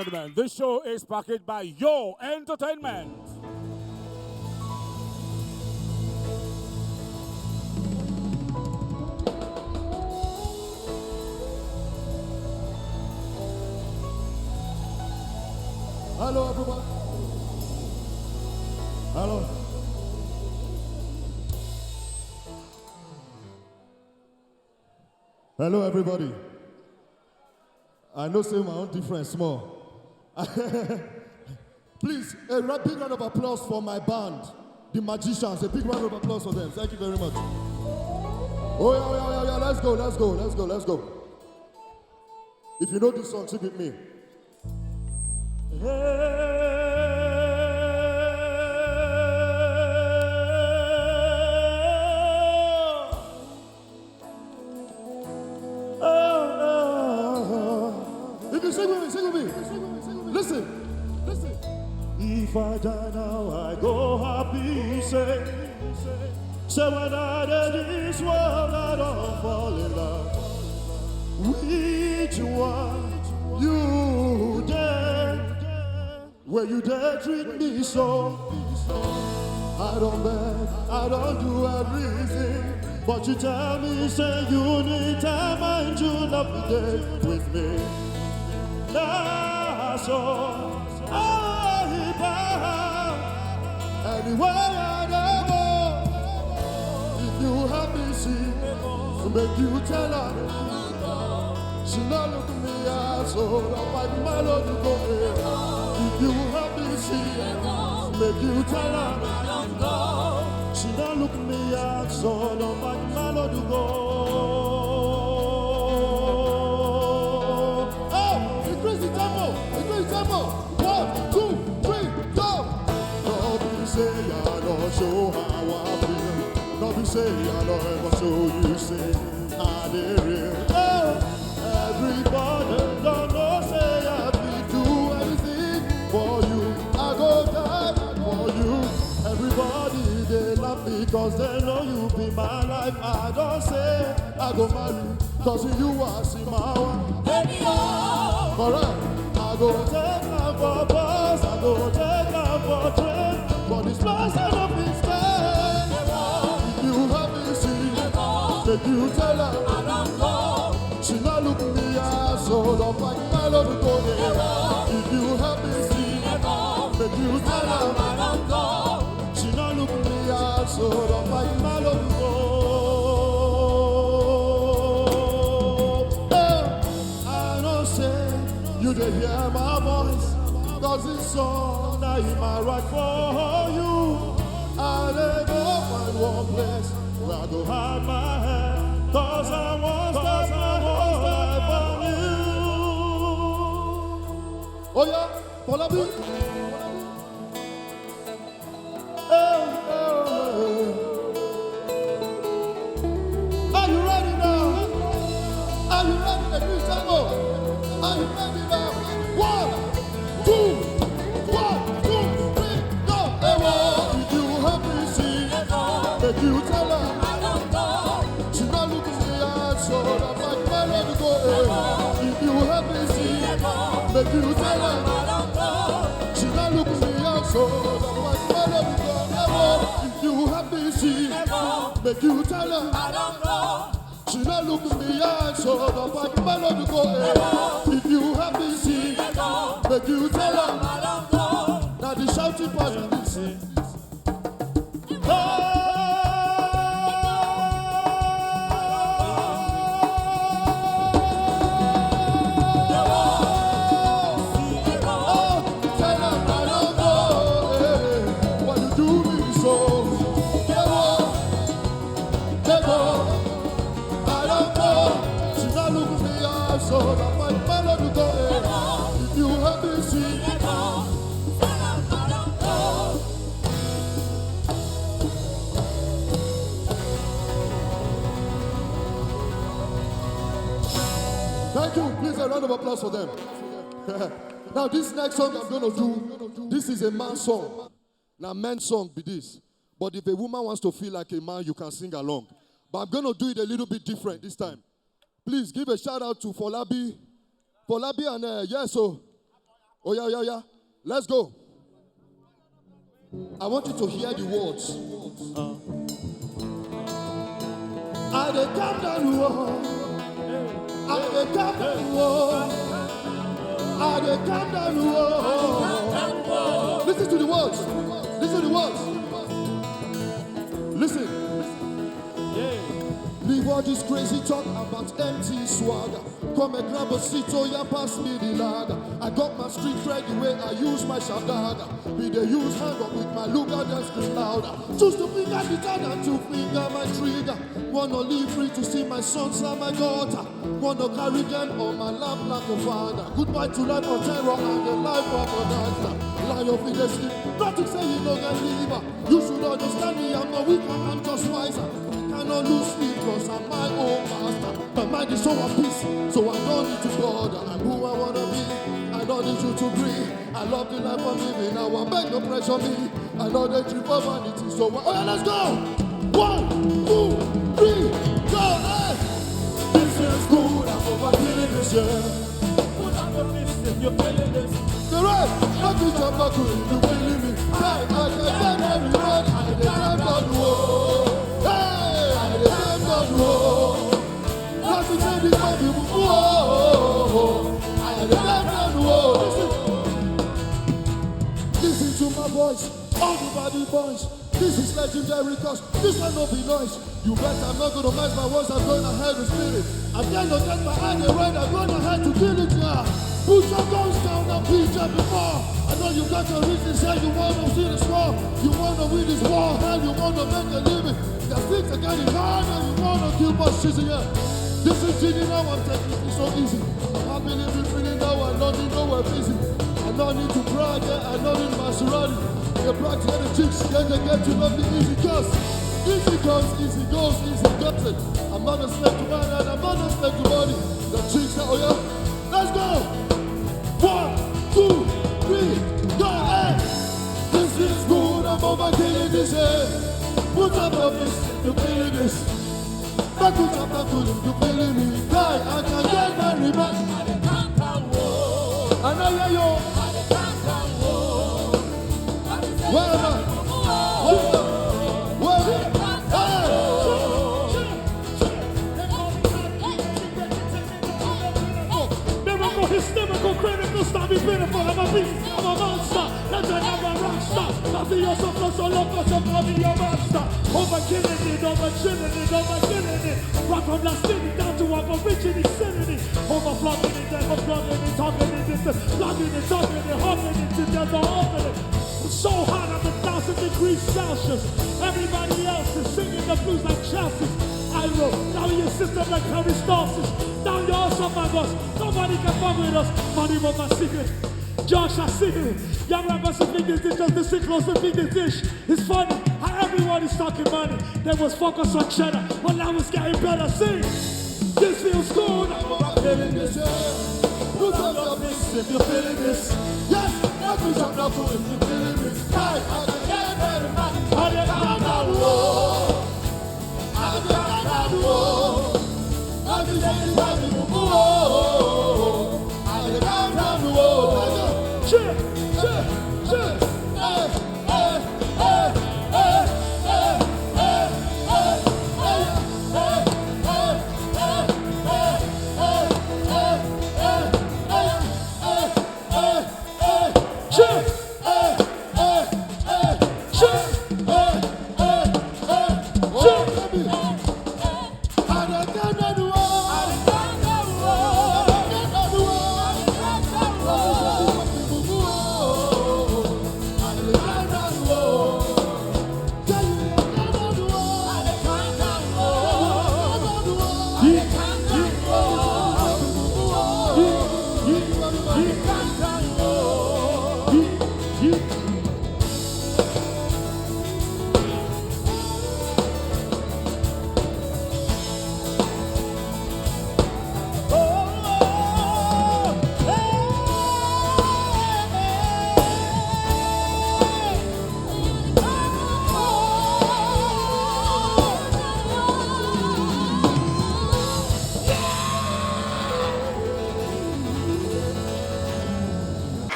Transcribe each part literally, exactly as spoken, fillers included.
This show is packaged by Your Entertainment. Hello, everybody. Hello. Hello, everybody. I know say my own difference small. Please, a ra-, big round of applause for my band, the Magicians. A big round of applause for them. Thank you very much. Oh yeah, oh yeah, oh yeah, oh yeah. Let's go, let's go, let's go, let's go. If you know this song, sing with me. If you sing with me, sing with me. Listen, listen. If I die now, I go happy. Say, say when I dey this world, I don't fall in love. Which one you dey? Where you dey treat me so? I don't beg, I don't do everything, but you tell me say you need time and you love me dey with me. Now so I bow. Anywhere I dey go, if you help me see, make you tell her. She no look me as so don't fight my Lord you go here. If you help me see, make you tell her. She no look me as so don't fight my Lord you go. Oh, increase the tempo, increase the tempo. One, two, three, go. No be say I don't show how I feel. No be say I don't ever show you say I dey real. Oh, everybody don't know say I fit do anything for you. I go die for you. Everybody dey laugh because they know you be my life. I don't say I go marry, cause you are Simawa. Baby, oh. Alright. I go take am for bus, I go take am for train, but this place I no fit stay. If you help me see, make you tell her. I don't go. She no look me as so don't fight my love go there. If you help me see, make you tell her. I don't go. She no look me as so don't fight my love go. Hey, I know say you dey hear my voice, cause this song now in my right for you. I dey go find one place where I go hide my head, cause I want start my whole life on you. Oh yeah, follow me. Hey, hey, hey. Are you ready now? Are you ready? Let me tell you. Are you ready now? One, two, one, two, three, go. Hey, well, if you help me see, make you tell her. She not looking me out, so I'm like, my love go. Hey, if you help me see, make you tell her. She not looking me out, so I'm like, my love go. Hey, well, if you help me see, make you tell her. I don't know. She not look me eye, so the fight melody go air. If you help me see, make you tell her. Now the shouting part of this. Tell her I don't know, eh, why you do me so? Devil, I don't know. She not look me eye, so the fight melody go air. If you help me see. Thank you. Please, a round of applause for them. Now, this next song I'm gonna do, this is a man song. Now, men song be this. But if a woman wants to feel like a man, you can sing along. But I'm gonna do it a little bit different this time. Please give a shout out to Folabi. Folabi and, uh, yes, so. Oh yeah, oh yeah, oh yeah. Let's go. I want you to hear the words. I dey calm down, oh. I dey calm down, oh. I dey calm down, oh. Listen to the words. Listen to the words. Listen. Leave all this crazy talk about empty swagger. Come and grab a seat, oh yeah, pass me the lager. I got my street cred the way I use my shadaga. We dey use hand up with my Luga, then scream louder. Choose to finger the third and to finger my trigger. Wanna live free to see my sons and my daughter. Wanna carry them on my lap like a father. Goodbye to life of terror and the life of a gangster. Lie of leadership, nothing say you no get liver. You should understand me, I'm not weak, I'm just wiser. I cannot lose sleep 'cause I'm my own master. My mind is so at peace, so I don't need to bother. I'm who I wanna be, I don't need you to agree. I love the life I'm living now, I beg no pressure me. I know they trip for vanity, so I, oh yeah, let's go! One, two, three, go! Hey! This is good, I'm over killing this year. Put on the fist if you're feeling this. The right, what is your buckle if you feeling me? Hey, I can tell everyone, I dey tell God, whoa. Hey, I dey tell God, whoa. What is any for you? Whoa. I dey tell God, whoa. Listen. Listen to my voice, all the body boys. This is legendary 'cause this one no be noise. You bet I'm not gonna mess my words, I'm going ahead with spirit. I'm gonna get my eye right, I'm going ahead to kill it, yeah. Put your guns down and beat them before. I know you got your reasons, say you wanna see this war. You wanna win this war, hell, you wanna make a living. There's things are getting harder, you wanna kill my season, yeah. This is Genie now, I'm taking it so easy. I believe in feeling now, I love you, know I'm busy. I don't need to brag, yeah, I don't need Maserati. They brag to the chicks, yeah, they get to love me easy, 'cause easy comes, easy goes, easy gets it. I'm not a slave to man, and I'm not a slave to money. The chicks, oh yeah, let's go. One, two, three, go, hey. This is good, I'm over killing this, eh. Put up your fist if you feeling this. Back to chapter two, if you feeling me. Die, I can get my revenge. I know, yeah, yo. Where am I? Where am I? Where am I? Hey! Miracle, hysterical, critical, stop me pitiful. I'm a beast, I'm a monster. Let the never rock stop. Mafioso, floso, loco, so call me your monster. Over killing it, over chilling it, over killing it. Rock from last minute down to aborigine, sinning it. Over flogging it, then over flogging it, talking it, this is flogging it, talking it, hugging it, together, hugging it. So hot, I'm a thousand degrees Celsius. Everybody else is singing the blues like Chelsea's. I will now your system like Peristalsis. Now you're also my boss. Nobody can fuck with us. Money with my secret. Josh, I see you. Young rappers who think this is just the sick close to think this dish. It's funny how everyone is talking money. They was focused on cheddar, but now it's getting better. See, this feels good. I'm a rap in this air. Put on your fist if you're feeling this. Yes, every jump now if you're feeling this. Hey, I can get better money. I didn't know that.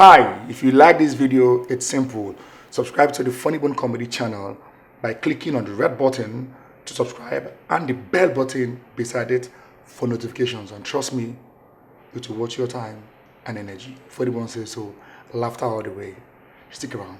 Hi, if you like this video, it's simple. Subscribe to the Funny Bone Comedy channel by clicking on the red button to subscribe and the bell button beside it for notifications. And trust me, it will worth your time and energy. Funny Bone says so. Laughter all the way. Stick around.